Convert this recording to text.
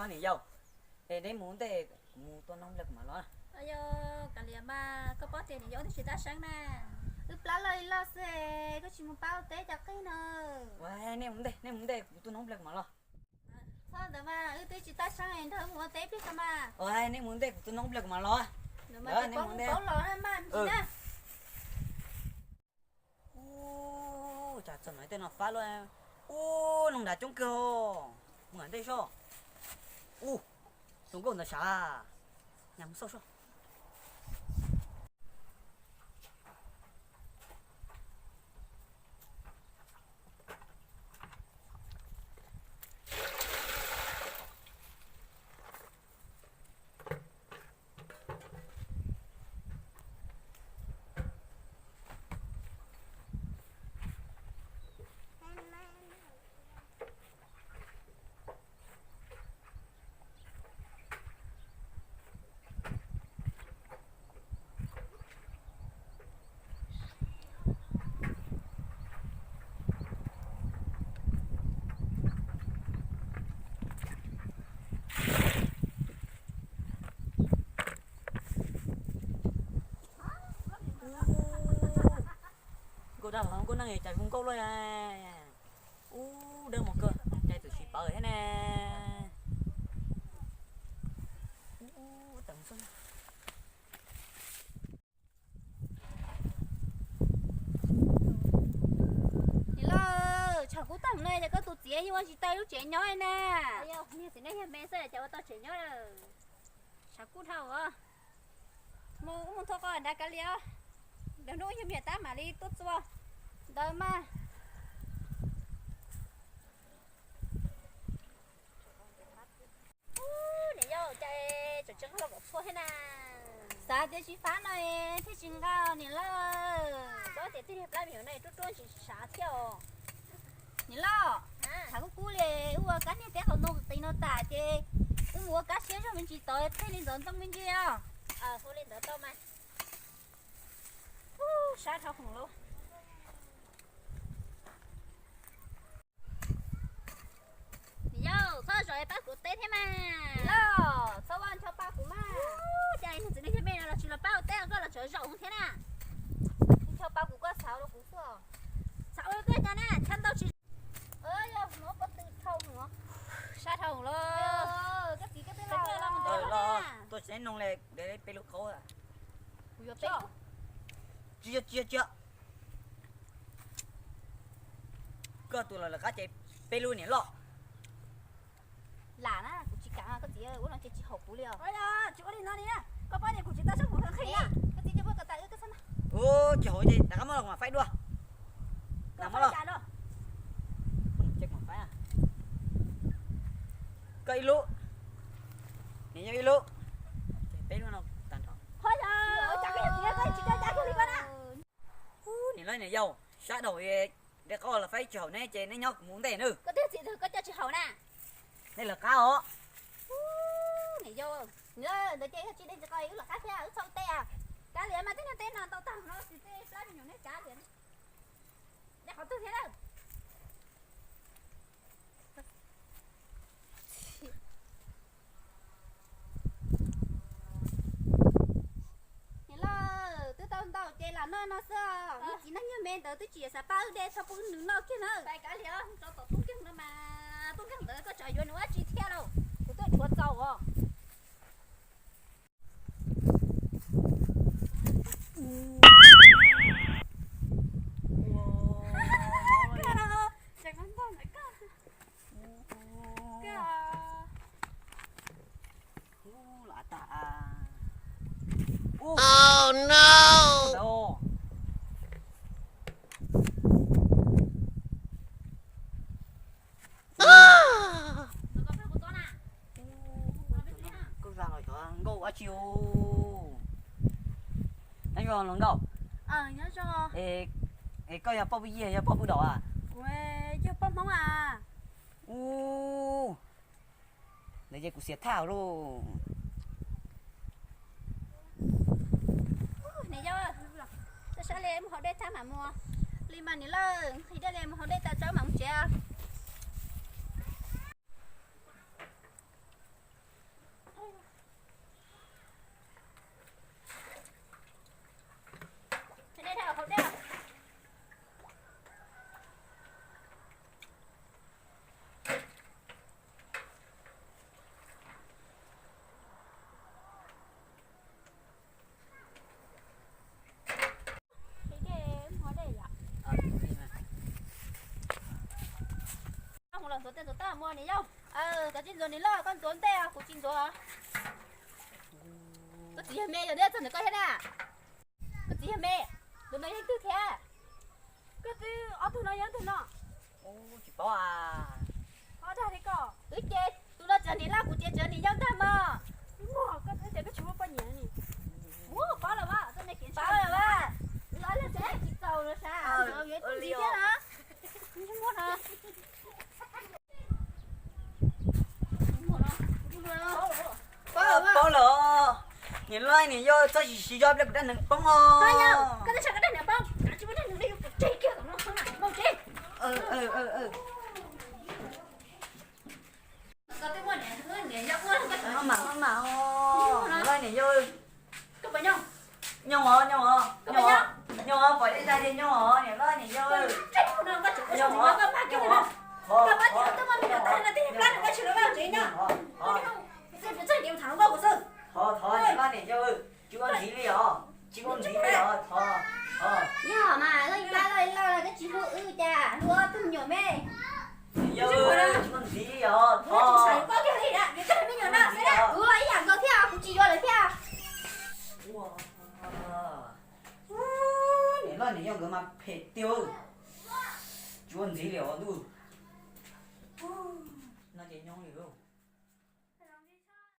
Niam yau, es neb mus ntej, kuv mus tua noob nplej kuv mam los. Yog kav liam mas, koj paub tias niam yau twb tsis tab seeb na. Wb plab loj li loj xwb, koj tsis mus pab ua teb cov qij no. Ua, nej mus ntej, nej mus ntej, kuv tua noob nplej kuv mam los. Txhob ntawd mas, wb twb tsis tab seeb, nrog wb mus ua teb pliag ko mas. Ua, nej mus ntej, kuv tua noob nplej kuv mam los. Ntawd mas, nej mus ntej. Ub, cas txog no tej no fab luaj. Ub, noog nrad coob kawg. Mus ntej soj. Ub, zoo nkauj ntawd sav. Nyam mus xauj soj. Nkauj dab hlob nkauj neej cas zoo nkauj luaj. Ub, dawb mos kawg, cais txawm tsis pawv thiab ne. Niam loj, tshav kub tag no ces koj tus txiv yeej ua tsis tau lub tsev nyob li na. Niag txiv neej yog me xwb cas ua tau tsev nyob. Tshav kub dhau os. Mus, mus thau qos nrad kav liam os. Lwm hnub yog me tab mam li tuaj txua ntawd mas. Ub, niam yau, cas tseem tsis nqa los kom txhua thiab na. Xav tias tsis fab no thiaj tsis nqa niam loj. Paub tias tij niag plab me nyuam no ruaj ruaj tsis sav thiab os. Niam loj, tshav kub kub li, wb ua kab niag teb qhov ntoo qis no tas ces wb mus ua kab siab zog me ntsis tod thiaj li ntxov ntxoo me ntsis os. Ua li ntawd tau mas. Sab dhau hwv lauj. Niam yau, txhob zaum pab kuv teb thiab mas. Niam loj, txhob ua ncho pa kuv mas. Cas niag txiv neej yog me no los tsis los pab ua teb, koj los tseem zaum thiab na. Ncho pa kuv, koj xav ua rau kuv xwb. Xav ua rau koj cas na, chaw ntau tsis. Yog hnov pob tw dhau no. Sab dhau los. Koj txiv koj twb los. Tuaj tsis noog li, peb lub qhaub. Kuv yuav peb lub. Tsis yog, tsis yog, tsis yog. Koj tus los lawv qab ces peb lub niam loj. Lam na, kuv tsis kam, koj txiv ua no ces tsis haum kuv li os. Tsis ua li no li, koj paub tias kuv tsis tau sab mus nqhis na. Koj txiv cia pub kom tas wb koj xab na. Ub, tsis haum ces rov qab muab los kuv mam faib dua. Koj faib cas no? Koj ib lub, niam yau ib lub, peb lub no tag nrho. Ho yog, cas koj yog txiv koj tsis coj cab kiag li koj na. Ub, niam loj niam yau, sab dhau, de qab los faib tsis haum neb ces neb nyob kuv mus ntej nawb. Koj twb txiv twg koj coj tsis haum na. Nej lawv qab os. Niam yau, ntawd ces yog tsis de tsis qos wb lawv qab thiab wb txhob teb. Kav liam mas, tej niag teb no ntau tag no tsis teb plab me nyuam neb kav liam. De qhov twg thiab lawm. Niam loj, twb tau ntau ces lam noj no xwb os. Niag txiv neej yog me ntawd twb tsis xav pab wb de, txhob pub nws noj kiag na. Pais kav liam, tso tom tub nkeeg no mas, tub nkeeg ntawd koj tsam yuav nws ua dab tsi thiab lauj. Kuv tuaj tshuav txaus os. Oh no! Koj zaj los xyov nkauj dab tsi os? Nyob zoo los nkauj. Es koj yog poj pw yig yog poj pw daum a? Kuv yog poj Hmoob a. Ub, ntawd ces kuv xiam thaj lauj. Niam yau, sab sab li mus haus dej tag mam mus. Li mas niam lawj, nqhis dej li mus haus dej tas tso mam mus tsev. Ntxuav tej ntxuav tag muag niam yau. Koj tsis ntxuav niam loj, koj ntxuav ntej kuv tsis ntxuav. Koj txiv yog me yog thiab txog ntawm koj thiab na. Koj txiv yog me, tus no yog ib tug thiab. Koj twb ob tug no yog ib tug no. Tsis paub a. Ob dag li koj. Wb ces tus no tsev niam loj kuv ces tsev niam yau ntag mog. Koj twb tias koj tsis muaj poj niam ni. Paub lawm, paub lawm. Los tsev tsis txaus los sav, yuav ntxiv thiab na. Muaj no. Paub lawm os. Niam loj niam yau, txhob sim sim zog pliag kuv dab hneev poob os. Koj twb tshaj koj dab hneev poob, tsis muaj dab hneev li, yuav pov tseg kiag tom no, mus tsev. Koj twb muaj niam, niam yau ua koj tseem mam mam os. Niam loj niam yau. Koj puas nyob? Nyob os, nyob os, nyob os, nyob os, pom dej dag li nyob os niam loj niam yau. Nyob os, nyob os, thov, thov, thov niam loj niam yau, tsis ua ntxiv li os, tsis ua ntxiv li os, thov, thov. Yog mas loj ib plab loj ib loj los koj tsis hlub wb cas hlub ob tug me nyuam me. Niam yau, tsis ua ntxiv li os, thov. Kuv los ib yam nkaus thiab, kuv tsis yuav lawm thiab. Niam loj niam yau nkawd mas phem tiag, tsis ua ntxiv li os ntuj. No ces nyob li.